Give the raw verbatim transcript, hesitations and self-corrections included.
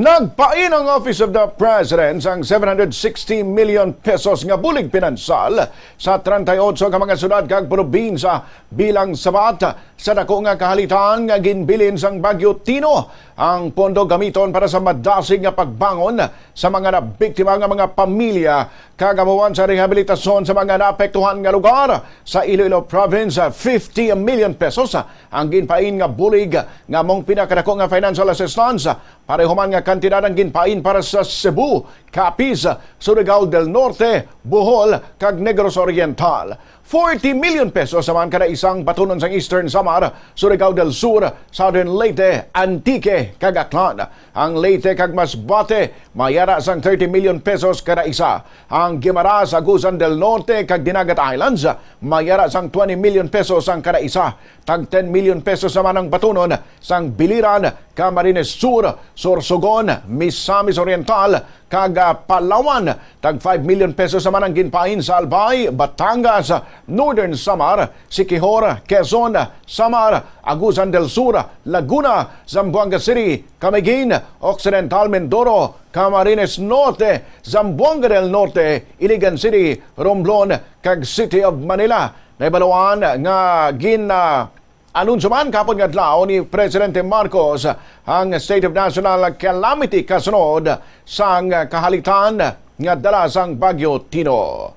Nagpain ang Office of the President sang seven hundred sixty million pesos nga bulig pinansal sa treinta y ocho ka mga syudad kag probinsya bilang sabat sa dako nga kahalitan nga ginbilin sang Bagyo Tino. Ang pondo gamiton para sa madasig nga pagbangon sa mga nabiktima nga mga pamilya kag amuhan sa rehabilitasyon sa mga naapektuhan nga lugar. Sa Iloilo Province, fifty million pesos ang ginpain nga bulig nga among pinakadako nga financial assistance. Pareho man nga kantidad ang ginpain para sa Cebu, Capiz, Surigao del Norte, Bohol, kag Negros Oriental. Forty million pesos naman kada isang batunon sang Eastern Samar, Surigao del Sur, Southern Leyte, Antique, kag Aklan. Ang Leyte kag Masbate mayara sang thirty million pesos kada isa. Ang Guimaras, Agusan del Norte, kag Dinagat Islands mayara sang twenty million pesos ang kada isa. Tag ten million pesos naman ang batunon sang Biliran, Camarines Sur, Sorsogon, Misamis Oriental, kag, ah, Palawan. Tag five million pesos naman ang ginpain sa Albay, Batangas, Northern Samar, Siquijor, Quezon, Samar, Agusan del Sur, Laguna, Zamboanga City, Camiguin, Occidental Mindoro, Camarines Norte, Zamboanga del Norte, Iligan City, Romblon, kag City of Manila. Nahibaluan nga gin, ah, anunsyo man kahapon nga adlaw ni Presidente Marcos ang State of National Calamity kasunod sang kahalitan nga dala sang Bagyo Tino.